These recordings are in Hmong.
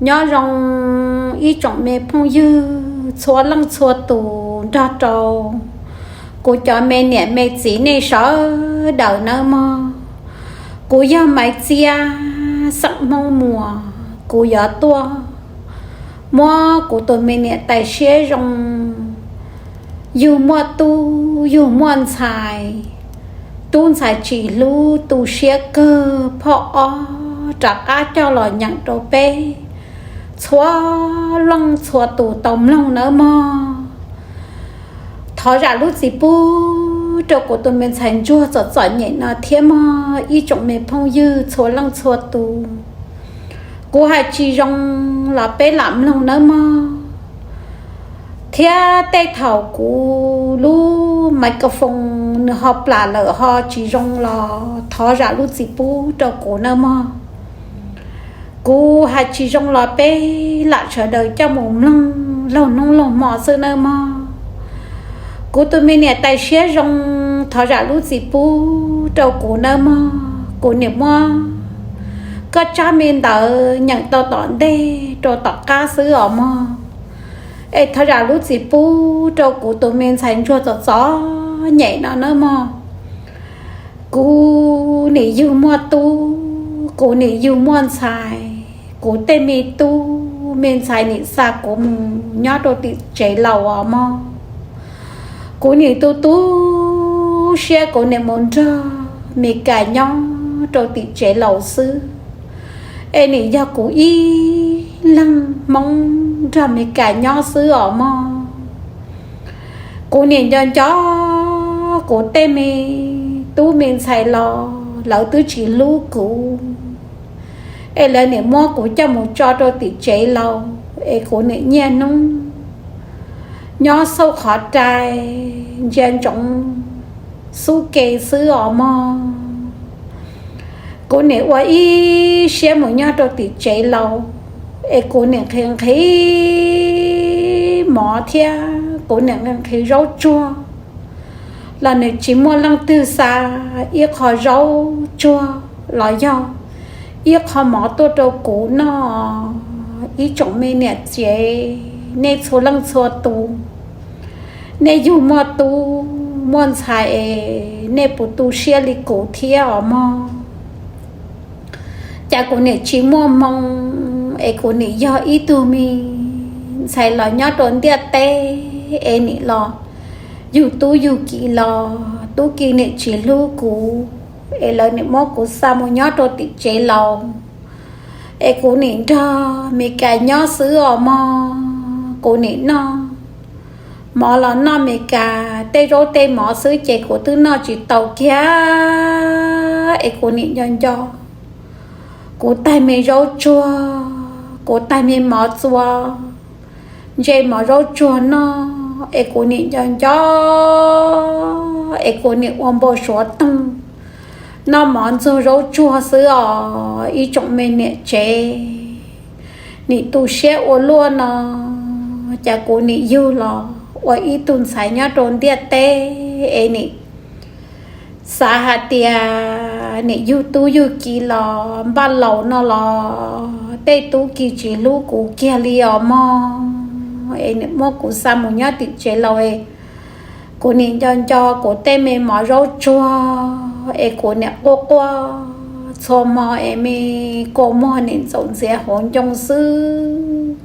Nyob zoo ib tsoom me phooj ywg txhua leej txhua tus nrog rau kuv cov me niam me txiv nej sawv daws nawb mog. Kuv yog Maiv Txiab xeem Hmoob Muas, kuv yuav tuaj muab kuv tus me niam tais siab zoo, yug muaj tub yug muaj ntxhais, tub ntxhais tsis hlub tu siab kawg phoj ob rov qab coj los nyeem rau peb txhua leej txhua tus tau mloog nawb mog. Thov zam lub txim pub rau kuv tus me ntxhais ntsuag txom txom nyem no thiab mog ib tsoom me phooj ywg txhua leej txhua tus. Kuv hais tsis zoo los peb lam mloog nawb mog. Thiab tej thaum kuv lub microphone nws ho plam lawm ho tsis zoo los thov zam lub txim pub rau kuv nawb mog. Kuv hais tsis zoo los peb lam sawv daws coj mus mloog laug hnub laug hmo xwb nawb mog. Kuv tus me niam tais siab zoo, thov zam lub txim pub rau kuv nawb mog. Kuv niam muab koj tsab me ntawv nyeem tau tom ntej rau tom qab xwb os mog. Es thov zam lub txim pub rau kuv tus me ntxhais ntsuag txom txom nyem no nawb mog. Kuv nim yug muaj tub, kuv nim yug muaj ntxhais, kuv tej me tub me ntxhais nim xa kuv mus nyob rau tim tsev laus os mog. Kuv nim tu tu siab kuv nim mus nrog Mes Kas nyob rau tim tsev laus xwb. Es nim yog kuv ib leeg Hmoob nrog Mes Kas nyob xwb os mog. Kuv nim nco nco kuv tej me tub me ntxhais los lawv twb tsis hlub kuv, es lawv nim muab kuv coj mus tso rau tim tsev laus, es kuv nim niaj hnub nyob xauj qhov rai ntsia ntsoov xub ke xwb os mog. Kuv nim ua ib siab mus nyob rau tim tsev laus, es kuv nim nqhis nqhis mov thiab kuv nim nqhis nqhis zaub tsuag los nws tsis muaj leej twg xa ib qho zaub tsuag los yog ib qho mov tuaj rau kuv noj. Ib tsoom me niam txiv, nej txhua leej txhua tus, nej yug muaj tub muaj ntxhais es nej puas tu siab li kuv thiab os mog? Cas kuv nim tsis muaj hmoo, es kuv nim yog ib tug me ntxhais los nyob rau ntiaj teb, es nim los yug tub yug ki los tub ki nim tsis hlub kuv, es lawv nim muab kuv xa mus nyob rau tim tsev laus, es kuv nim nrog Mes Kas nyob xwb os mog. Kuv nim noj mov los noj Mes Kas tej zaub tej mov xwb ces kuv twb noj tsis tau kiag, es kuv nim nco nco kuv taig me zaub tsuag, kuv taig me mov txua, ntse mov zaub tsuag noj, es kuv nim nco nco, es kuv nim ua npau suav toog noj mov ntxuag zaub tsuag xwb os ib tsoom me niam tsev. Nim tu siab ua luaj no, cas kuv nim yug los ua ib tug ntxhais nyob rau ntiaj teb, es nim xav hais tias nim yug tub yug ki los npaj laus no los tej tub ki tsis hlub kuv kiag li os mog, es nim muab kuv xa mus nyob tim tsev laus, es kuv nim nco nco kuv tej me mov zaub tsuag, es kuv nim quaj quaj txhua hmo, es me kua muag nim ntxaum ntxias hauv ncoo xwb.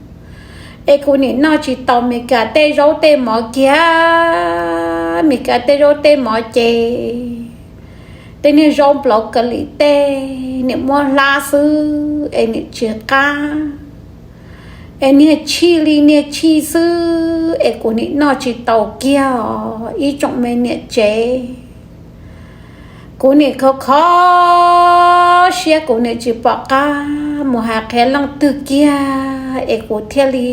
Es kuv nim noj tsis tau Mes Kas tej zaub tej mov kiag, Mes Kas tej zaub tej mov ces tej niag zaub nplauv kaw lim tej nim muab hlab xwb es nim tsis qab, es niag chij li niag chij xwb es kuv nim noj tsis tau kiag os ib tsoom me niam tsev. Kuv nim khov kho siab kuv nim tsis pom qab mus hais qhia leej twg kiag, es kuv thiaj li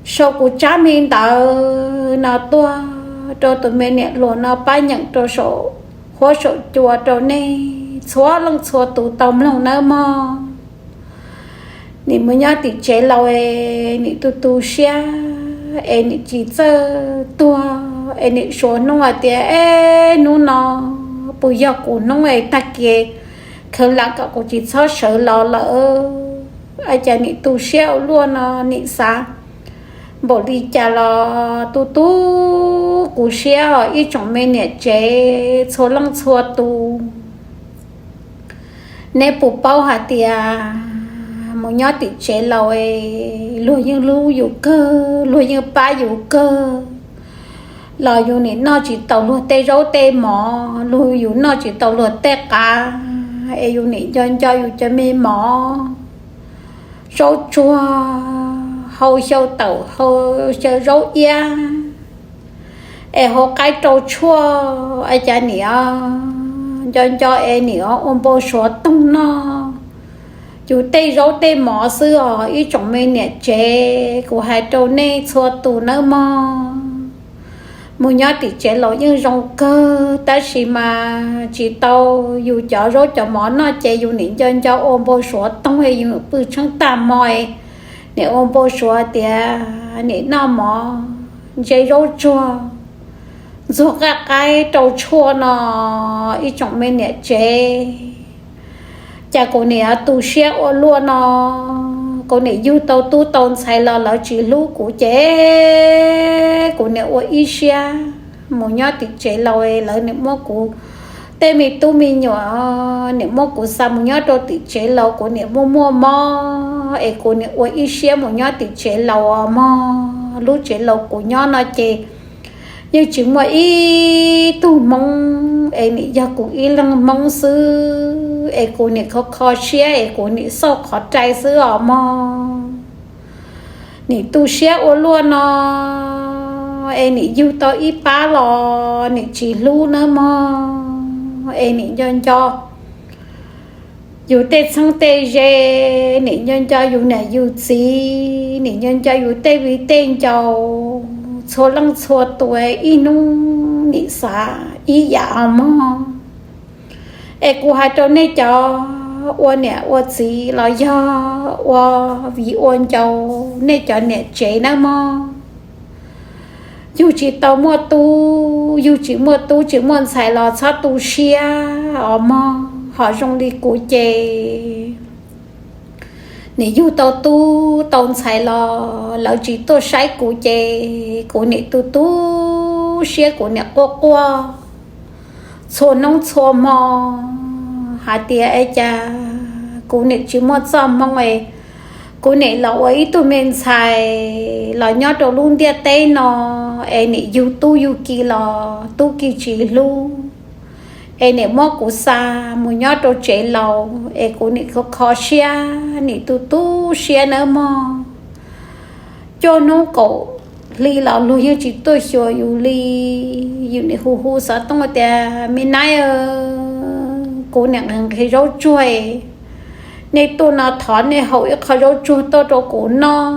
sau kuv tsab me ntawv no tuaj rau tus me niam hluas no pab nyeem rau saum huab saum cua rau nej txhua leej txhua tus tau mloog nawb mog. Nim mus nyob tim tsev laus es nim tu tu siab es nim tsis txawj tuag, es nim suav hnub hais tias, es hnub no puas yog kuv hnub es tag kis khaws lam kom kuv tsis txhob sawv los lawm. Ua cas nim tu siab ua luaj no, nim xav npaum li cas los tu tu kuv siab os ib tsoom me niam tsev txhua leej txhua tus. Neb puas paub hais tias mus nyob tim tsev laus, luag yeej hlub yus kawg, luag yeej pab yus kawg, los yus nim noj tsis tau luag tej zaub tej mov, luag yus noj tsis tau luag tej qav, es yus nim nco nco yus cov me mov, zaub tsuag, hau xyaw tawm, hau xyaw zaub iab, es hau qaib rau tshuaj, ua cas nim nco nco es nim ua npau suav toog noj yus tej zaub tej mov xwb os ib tsoom me niam tsev. Kuv hais rau nej txhua tus nawb mog, mus nyob tim tsev laus yeej zoo kawg tab sis mas tsis tau yus cov zaub cov mov noj ces yus nim nco nco ua npau suav toog, yus pw tsheej tag hmo, nim ua npau suav tias nim noj mov, ntse zaub tsuag, ntxuag qaj qaib rau tshuaj no ib tsoom me niam tsev. Cas kuv nim tu siab ua luaj no, kuv nim yug tau tub tau ntxhais los lawv tsis hlub kuv ces kuv nim ua ib siab mus nyob tim tsev laus, lawv nim muab kuv tej me tub me nyuam nim muab kuv xa mus nyob rau tim tsev laus, kuv nim muaj muaj mob es kuv nim ua ib siab mus nyob tim tsev laus os mog. Lub tsev laus kuv nyob no ces yeej tsis muaj ib tug Hmoob es nim yog kuv ib leeg Hmoob xwb es kuv nim kho kho siab es kuv nim xauj qhov rai xwb os mog. Nim tu siab ua luaj no es nim yug tau ib pab los nim tsis hlub nawb mog, es nim nco nco yus tej txheeb tej ze, nim nco nco yus niam yus txiv, nim nco nco yus tej viv tej ncaus, txhua leej txhua tus, ib hnub nim xav ib yam os mog. Es kuv hais rau nej cov ua niam ua txiv los yog ua viv ua ncaus, nej cov niam tsev nawb mog, yug tsis tau muaj tub, yug tsis muaj tub tsis muaj ntxhais los txhob tu siab os mog. Ho zoo li kuv ces nim yug tau tub tau ntxhais los lawv tsis tuaj saib kuv ces kuv nim tu tu siab, kuv nim quaj quaj txhua hnub txhua hmo hais tias es cas kuv nim tsis muaj txoj hmoo es kuv nim los ua ib tug me ntxhais los nyob rau lub ntiaj teb no es nim yug tub yug ki los tub ki tsis hlub, es nim muab kuv xa mus nyob rau tsev laus es kuv nim kho kho siab, nim tu tu siab nawb mog. Cuaj hnub kaum hli los luag yeej tsis tuaj xyuas yus li. Yus nim hu hu xov tooj tias me naib, kuv nim nqhis nqhis zaub tsuag, nej tuaj no thov nej hau ib qho zaub tsuag tuaj rau kuv noj.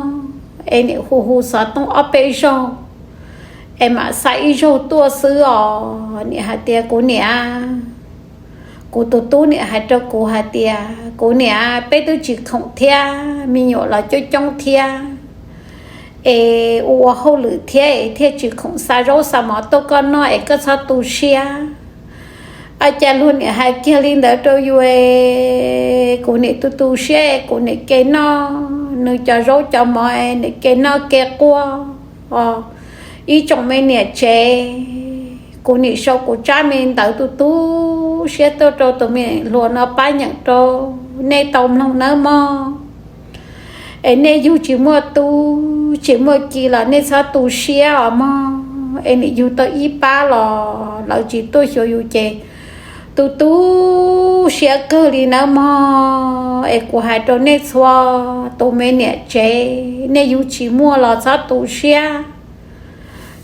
Es nim hu hu xov tooj ob peb zaug es mam xa ib zaug tuaj xwb os. Nim hais tias kuv niam, kuv tus tub nim hais rau kuv hais tias kuv niam, peb twb tsis khoom thiab, me nyuam los coob coob thiab, es ua ua hauj lwm thiab es thiaj tsis khoom xa zaub xa mov tuaj koj noj es koj txhob tu siab. Ua cas luag nim hais kiag li ntawd rau yus, kuv nim tu tu siab, kuv nim ke noj nws cov zaub cov mov, nim ke noj ke quaj ib tsoom me niam tsev. Kuv nim sau kuv tsab me ntawv tu tu siab tuaj rau tus me hluas no pab nyeem rau nej tau mloog nawb mog. Es nej yug tsis muaj tub tsis muaj ki los nej txhob tu siab os mog. Es nim yug tau ib pab los lawv tsis tuaj xyuas yus ces tu tu siab kawg li nawb mog. Es kuv hais rau nej txhua tus me niam tsev, nej yug tsis muaj los txhob tu siab.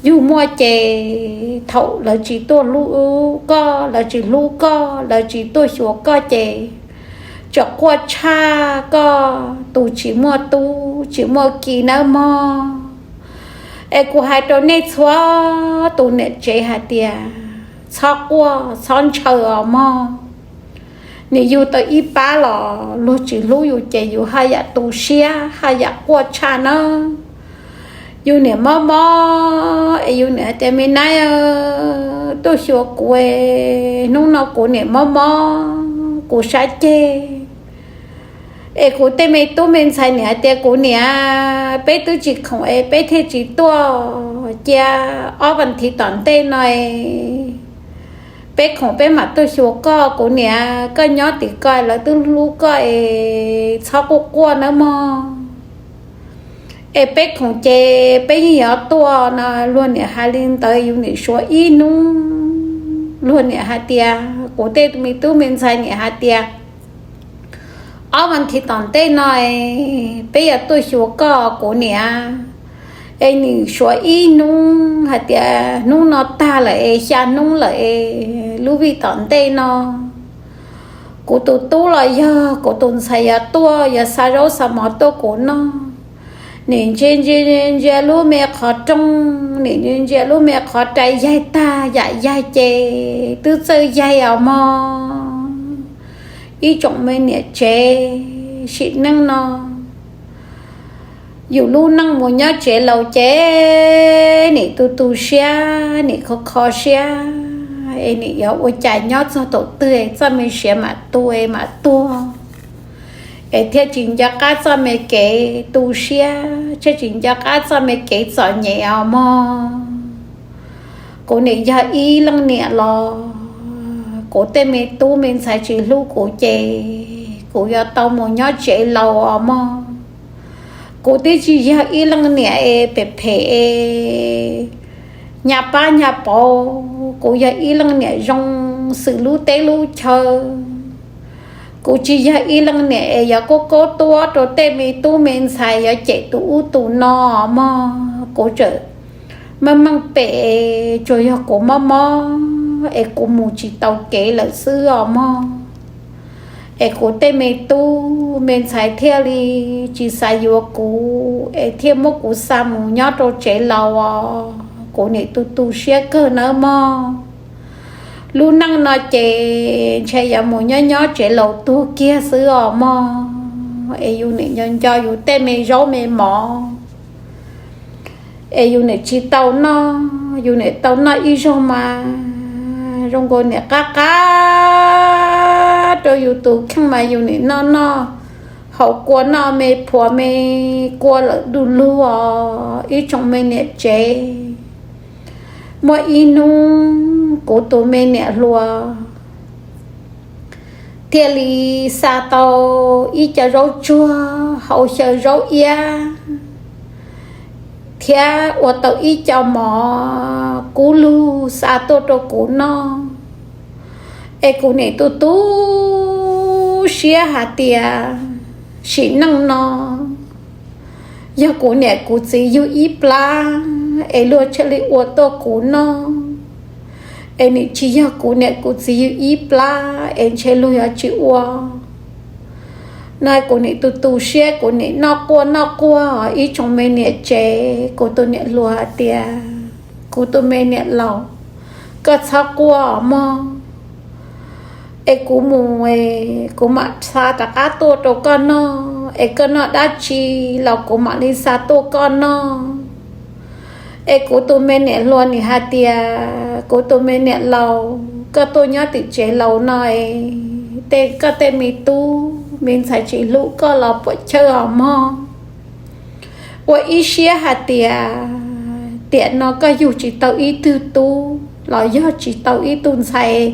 Yug muaj ces thaum lawv tsis tuaj hlub koj, lawv tsis hlub koj, lawv tsis tuaj xyuas koj ces tseem quaj tshaj koj tus tsis muaj tub tsis muaj ki nawb mog. Es kuv hais rau nej txhua tus niam tsev hais tias txhob quaj txhob ntshaw os mog. Nim yug tau ib pab los luag tsis hlub yus ces yus haj yam tu siab haj yam quaj tshaj nawb. Yus nim mob mob es yus nim hais tias me naib, tuaj xyuas kuv, hnub no kuv nim mob mob kuv sab ceg. Es kuv tej me tub me ntxhais niam hais tias, kuv niam, peb twb tsis khoom es peb thiaj tsis tuaj, cia ob vas thiv tom ntej no es peb khoom peb mam tuaj xyuas koj. Kuv niam, koj nyob tim ko lawv twb hlub koj es txhob quaj quaj nawb mog. Es peb khoom ces peb yeej yuav tuaj no. Luag niam hais li ntawd, yus niam suav ib hnub. Luag niam hais tias, kuv tej me tub me ntxhais niam hais tias, ob vas thiv tom ntej no peb yuav tuaj xyuas koj, kuv niam. Es nws suav ib hnub hais tias, hnub no tag lawm es xya hnub lawm es lub vij tom ntej no kuv tus tub los yog kuv tus ntxhais yuav tuaj, yuav xa zaub xa mov tuaj kuv noj. Nim ntsia ntsia ntsia lub me qhov rooj, nim ntsia ntsia lub me qhov rai yaig tag yam yaig ces twb txawj yaig os mog. Ib tsoom me niam tsev, sim neej no yus lub neej mus nyob tsev laus ces nim tu tu siab, nim kho kho siab, es nim yuav ua cas nyob txog thaum twg es txoj me siav mam tu es mam tuag, es thiaj tsis nco qab txoj me kev tu siab, thiaj tsis nco qab txoj me kev txom nyem os mog. Kuv nim yog ib leej niam los kuv tej me tub me ntxhais tsis hlub kuv ces kuv yuav tau mus nyob tsev laus os mog. Kuv twb tsis yog ib leej niam es phem phem es nyab pab nyab pauv, kuv yog ib leej niam zoo xws lub teb lub chaw. Kuv tsis yog ib leej niam es yuav kub kub tuab rau tej me tub me ntxhais yuav cem tus ub tus no mog. Kuv tseem meej meej pem, tsuas yog kuv mob mob es kuv mus tsis tau kev lawm xwb os mog. Es kuv tej me tub me ntxhais thiaj li tsis xav yuav kuv es thiaj muab kuv xa mus nyob rau tsev laus os. Kuv nim tu tu siab kawg nawb mog. Lub neej no ces ntshe yuav mus nyob nyob tsev laus tuag kiag xwb os mog. Es yus nim nco nco yus tej me zaub me mov, es yus nim tsis tau noj, yus nim tau noj ib zaug mas zoo nkaus nim qab qab rau yus tus kheej mas yus nim noj noj haus kua noj me phuav me kua lawm du lug os ib tsoom me niam tsev. Muaj ib hnub kuv tus me niam hluas thiaj li xa tau ib co zaub tsuag hau xyaw zaub iab thiab ua tau ib co mov kub lug xa tuaj rau kuv noj. Es kuv nim tu tu siab hais tias sim neej no yog kuv niam kuv txiv yug ib plab es luag thiaj li ua tuaj kuv noj, es nim tsis yog kuv niam kuv txiv yug ib plab es ntshe luag yuav tsis ua no. Kuv nim tu tu siab, kuv nim noj quaj noj quaj ib tsoom me niam tsev. Kuv tus niam hluas hais tias, kuv tus me niam laus, koj txhob quaj mog, es kuv mus es kuv mam xa rov qab tuaj rau koj noj, es koj noj dab tsi los kuv mam li xa tuaj koj noj. Es kuv tus me niam hluas nim hais tias, kuv tus me niam laus, koj tuaj nyob tim tsev laus no es tej koj tej me tub me ntxhais tsis hlub koj los puam chawj os mog. Ua ib siab hais tias tiam no koj yug tsis tau ib tug tub los yog tsis tau ib tug ntxhais,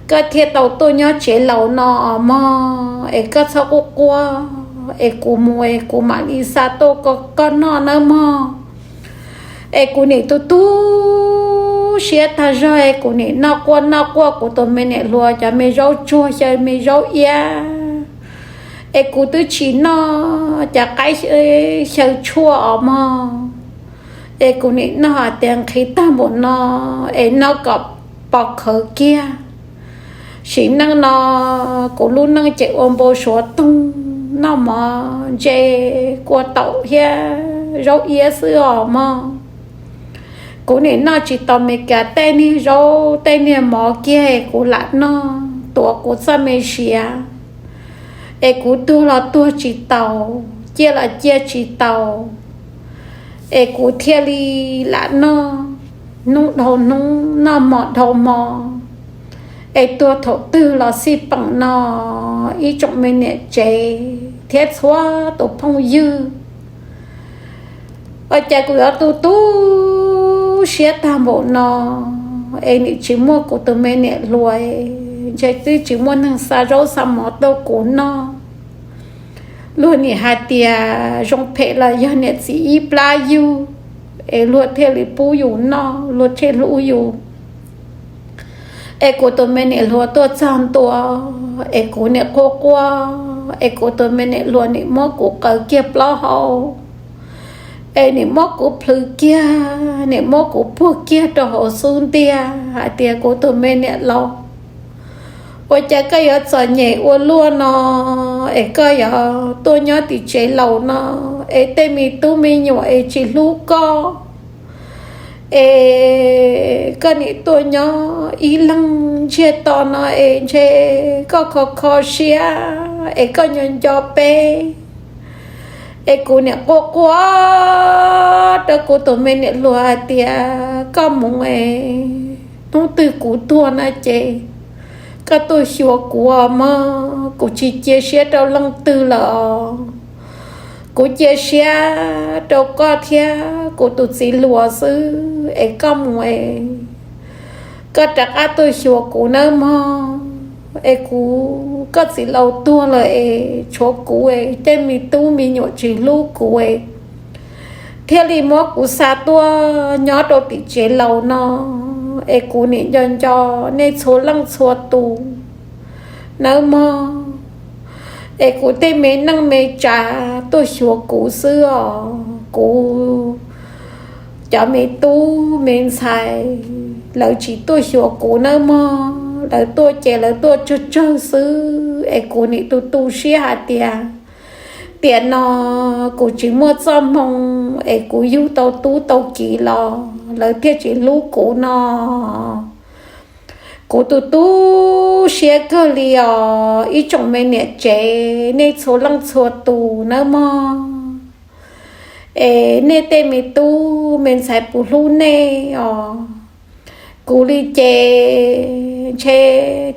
koj thiaj tau tuaj nyob tsev laus no os mog. Es koj txhob quaj quaj, es kuv mus es kuv mam li xa tuaj koj noj nawb mog. Es kuv nim tu tu siab tag zog es kuv nim noj quaj noj quaj kuv tus me niam hluas cov me zaub tsuag xyaw me zaub iab, es kuv twb tsis noj cov qaib xyaw tshuaj os mog. Es kuv nim noj hais tias nqhis tag npaum no es noj kom pos khawv kiag. Sim neej no kuv lub neej ces ua npau suav toog, noj mov ntse, kua taum thiab zaub iab xwb os mog. Kuv nim noj tsis tau Meskas tej niag zaub tej niag mov kiag, kuv lam noj tuav kuv txoj me siav, es kuv tuag los tuag tsis tau, ciaj los ciaj tsis tau, es kuv thiaj li lam noj hnub dhau hnub, noj hmo dhau hmo, es tuag thaum twg los xij peem no ib tsoom me niam tsev. thiab txhua tus phooj ywg. Ua cas kuv yuav tu tu siab tag npaum no es nim tsis muaj kuv tus me niam hluas, ntshe twb tsis muaj neeg xa zaub xa mov tuaj kuv noj. Luag nim hais tias zoo phem los yog niam txiv ib plab yug, es luag thiaj li pub yus noj, luag thiaj hlub yus. Es kuv tus me niam hluas tuaj txog ntua, es kuv nim quaj quaj, es kuv tus me niam hluas nim muab kuv qaws kiag plaub hau, es nim muab kuv plhws kiag, nim muab kuv puag kiag rau hauv xub ntiag hais tias, kuv tus me niam laus, ua cas koj yuav txom nyem ua luaj no, es koj yuav tuaj nyob tim tsev laus no, es tej me tub me nyuam es tsis hlub koj, es koj nim tuaj nyob ib leeg ntsiag to no es ntshe koj kho kho siab es koj nco nco peb. Es kuv nim quaj quaj rau kuv tus me niam hluas hais tias, koj mus es hnub twg kuv tuag no ces koj tuaj xyuas kuv os mog, kuv tsis cia siab rau leej twg lawm os. Kuv cia siab rau koj thiab kuv tus txiv hluas xwb, es koj mus es koj rov qab tuaj xyuas kuv nawb mog. Es kuv, koj txiv laus tuag lawm es tshuav kuv es tej me tub me nyuam tsis hlub kuv es thiaj li muab kuv xa tuaj nyob rau tim tsev laus no, es kuv nim nco nco nej txhua leej txhua tus nawb mog. Es kuv tej me neej me tsav tuaj xyuas kuv xwb os. Kuv cov me tub me ntxhais lawv tsis tuaj xyuas kuv nawb mog, lawv tuaj ces lawv tuaj tsawg tsawg xwb, es kuv nim tu tu siab hais tias, tiam no kuv tsis muaj txoj hmoo es kuv yug tau tub tau kiv los lawv thiaj tsis hlub kuv no. Kuv tu tu siab kawg li os ib tsoom me niam tsev nej txhua leej txhua tus nawb mog. Es nej tej me tub me ntxhais puas hlub nej os? Kuv li ces ntshe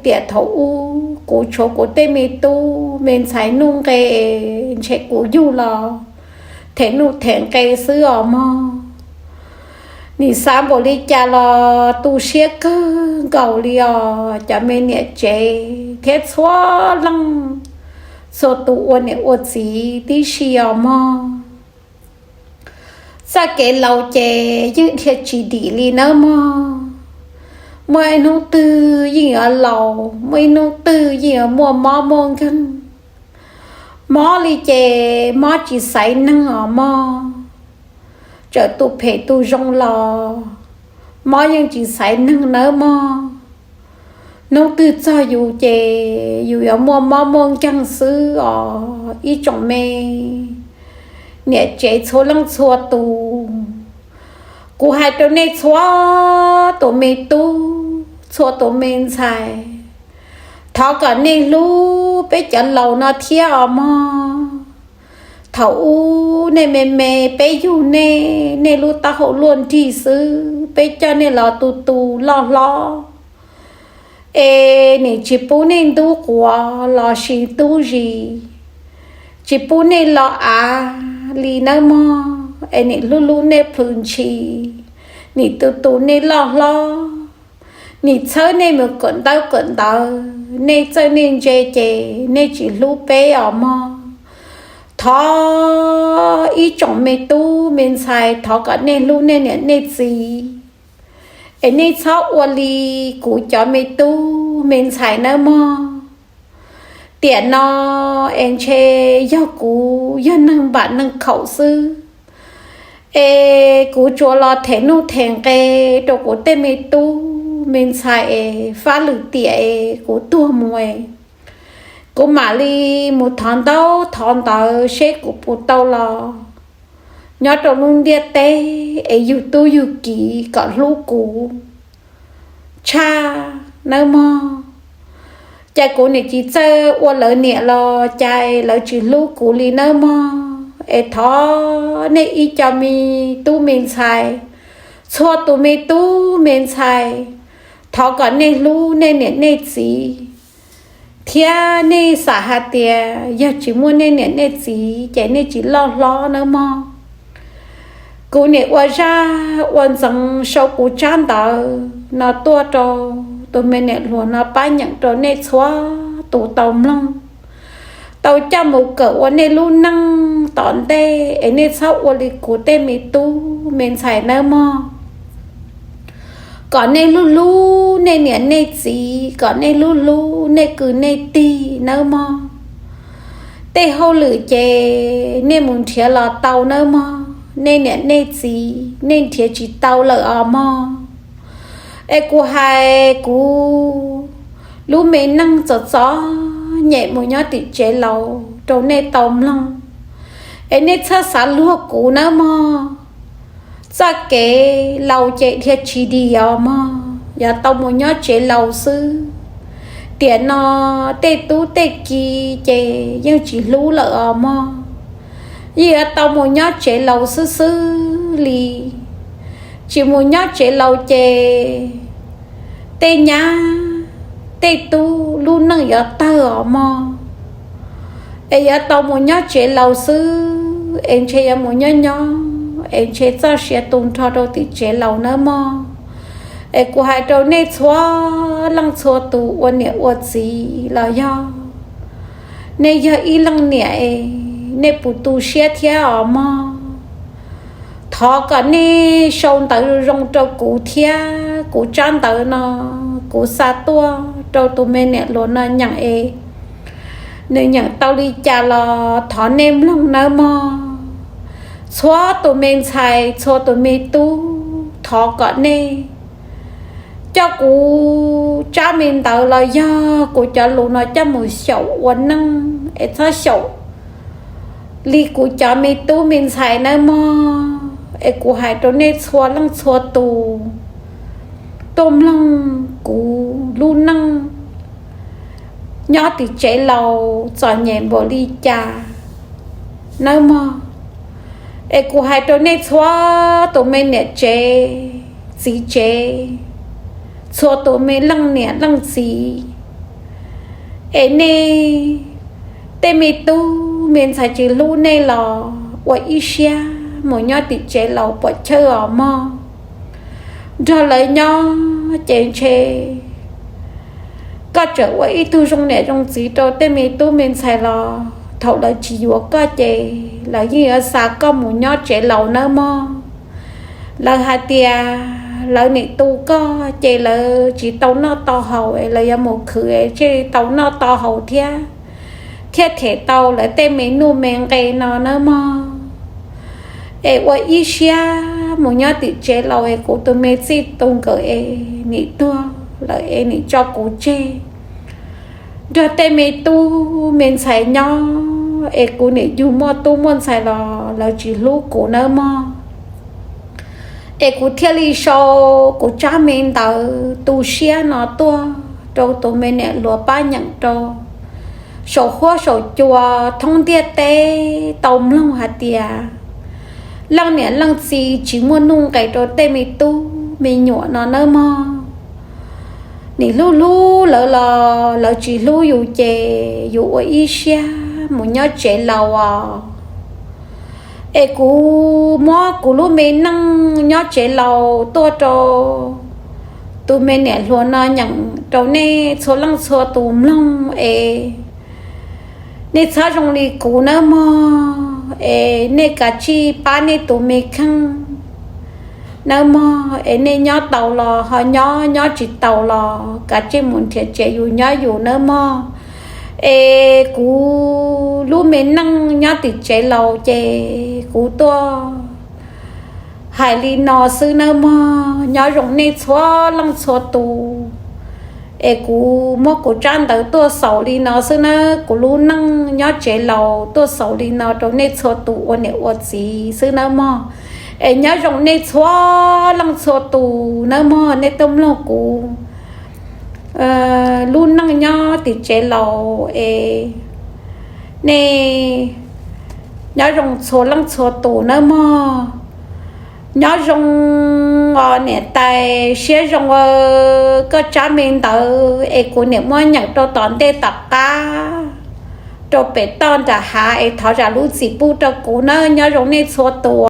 tiam thaum ub kuv tshuav kuv tej me tub me ntxhais nuj nqe, ntshe kuv yug los them nuj them nqe xwb os mog. Nim xav npaum li cas los tu siab kawg nkaus li os cov me niam tsev thiab txhua leej txhua tus ua niam ua txiv tib si os mog. Txoj kev laus ces yeej dhia tsis dim li nawb mog. Muaj ib hnub twg yeej yuav laus, muaj ib hnub twg yeej yuav muaj mob muaj nkeeg. Mob li ces mob tsis xaiv neeg os mog. Txawm tu phem tu zoo los mob yeej tsis xaiv neeg nawb mog. Hnub twg txog yus ces yus yuav muaj mob muaj nkeeg xwb os ib tsoom me niam tsev txhua leej txhua tus. Kuv hais rau nej txhua tus me tub txhua tus me ntxhais, thov kom nej hlub peb cov laus no thiab os mog. Thaum ub nej me me peb yug nej, nej lub taub hau luaj nrig xwb, peb coj nej los tu tu loj hlob, es nim tsis pub nej ntub quav los sis ntub zis, tsis pub nej lo av li nawb mog, es nim hlub hlub nej plhws ntshis, nim tu tu nej loj hlob, nim txhawb nej mus kawm ntaub kawm ntawv, nej txawj nej ntse ces nej tsis hlub peb os mog. Thov ib tsoom me tub me ntxhais thov kom nej hlub nej niam nej txiv, es nej txhob ua li kuv cov me tub me ntxhais nawb mog. Tiam no es ntshe yog kuv yog neeg npam neeg khaum xwb, es kuv tsuas los them nuj them nqe rau kuv tej me tub me ntxhais es fab lwm tiam es kuv tuag mus es kuv mam li mus thov ntaub thov ntawv seb kuv puas tau los nyob rau lub ntiaj teb es yug tub yug kiv kom hlub kuv tshaj nawb mog. Cas kuv nim tsis txawj ua lawv niam los cas lawv tsis hlub kuv li nawb mog. Es thov nej ib co me tub me ntxhais, txhua tus me tub me ntxhais, thov kom nej hlub nej niam nej txiv Thiab nej xav hais tias yog tsis muaj nej niam nej txiv ces nej tsis loj hlob nawb mog. Kuv nim ua zaj ua ntxeev sau kuv tsab ntawv no tuaj rau tus me niam hluas no pab nyeem rau nej txhua tus tau mloog, tau coj mus kawm ua nej lub neej tom ntej es nej txhob ua li kuv tej me tub me ntxhais nawb mog. Kom nej hlub hlub nej niam nej txiv, kom nej hlub hlub nej kwv nej tij nawb mog. Tej hauj lwm ces nej mus nrhiav los tau nawb mog, nej niam nej txiv nej nrhiav tsis tau lawm os mog. Es kuv hais kuv lub me neej txom txom nyem mus nyob tim tsev laus rau nej tau mloog, es nej txhob xav luag kuv nawb mog. Txoj kev laus ces dhia tsis dim os mog, yuav tau mus nyob tsev laus xwb. Tiam no tej tub tej ki ces yeej tsis hlub lawm os mog, yeej yuav tau mus nyob tsev laus xwb xwb li. Tsis mus nyob tsev laus ces tej nyab tej tub lub neej yuav tawg os mog. Es yuav tau mus nyob tsev laus xwb, es ntshe yuav mus nyob nyob es ntshe txoj sia tu nrho rau tim tsev laus nawb mog. Es kuv hais rau nej txhua leej txhua tus ua niam ua txiv los yog nej yog ib leej niam es nej puas tu siab thiab os mog. Thov kom nej sau ntawv zoo rau kuv thiab kuv tsab ntawv no kuv xa tuaj rau tus me niam hluas no nyeem es nws nyeem tau li cas los thov nej mloog nawb mog. Txhua tus me ntxhais txhua tus me tub, thov kom nej coj kuv tsab me ntawv los yog kuv cov lus no coj mus xyaum ua neej es txhob xyaum li kuv cov me tub me ntxhais nawb mog. Es kuv hais rau nej txhua leej txhua tus tuaj mloog kuv lub neej nyob tim tsev laus txom nyem npaum li cas nawb mog. Es kuv hais rau nej txhua tus me niam tsev txiv tsev, txhua tus me leej niam leej txiv, es nej tej me tub me ntxhais tsis hlub nej los ua ib siab mus nyob tim tsev laus puam chawj os mog. Nrog lawv nyob ces ntshe koj tseem ua ib tug zoo niam zoo txiv rau tej me tub me ntxhais los thaum lawv tsis yuav koj ces lawv yeej yuav xa koj mus nyob tsev laus nawb mog. Lawv hais tias lawv nim tu koj ces lawv tsis tau noj tau haus es lawv yuav mus khwv es thiaj tau noj tau haus thiab, thiaj them tau lawv tej me nuj me nqe no nawb mog. Es ua ib siab mus nyob tim tsev laus es kuv tus me txij tus nkawm es nim tuag lawm es nim tso kuv tseg nrog tej me tub me ntxhais nyob es kuv nim yug muaj tub muaj ntxhais los lawv tsis hlub kuv nawb mog. Es kuv thiaj li sau kuv tsab me ntawv tu siab no tuaj rau tus me niam hluas pab nyeem rau saum huab saum cua thoob ntiaj teb tau mloog hais tias leej niam leej txiv tsis muaj nuj nqes rau tej me tub me nyuam no nawb mog. Nim hlub hlub lawv los lawv tsis hlub yus ces yus ua ib siab mus nyob tsev laus os. Es kuv muab kuv lub me neej nyob tsev laus tuaj rau tus me niam hluas no nyeem rau nej txhua leej txhua tus mloog es nej txhob zoo li kuv nawb mog, es nej kav tsij pab nej tus me kheej nawb mog, es nej nyob tau los ho nyob, nyob tsis taus los kav tsij mus nrhiav tsev yus nyob yus nawb mog. Es kuv lub me neej nyob tim tsev laus ces kuv tuaj hais li no xwb nawb mog, nyob zoo nej txhua leej txhua tus. Es kuv muab kuv tsab ntawv tuaj xaus li no xwb nawb, kuv lub neej nyob tsev laus tuaj xaus li no rau nej txhua tus ua niam ua txiv xwb nawb mog. Es nyob zoo nej txhua leej txhua tus nawb mog, nej tuaj mloog kuv lub neej nyob tim tsev laus es nej nyob zoo txhua leej txhua tus nawb mog. Nyob zoo os niam tais, siab zoo koj tsab me ntawv es kuv niam muab nyeem rau tom ntej tom qab rau pem toj nram hav es thov zam lub txim pub rau kuv nawb. Nyob zoo nej txhua tus.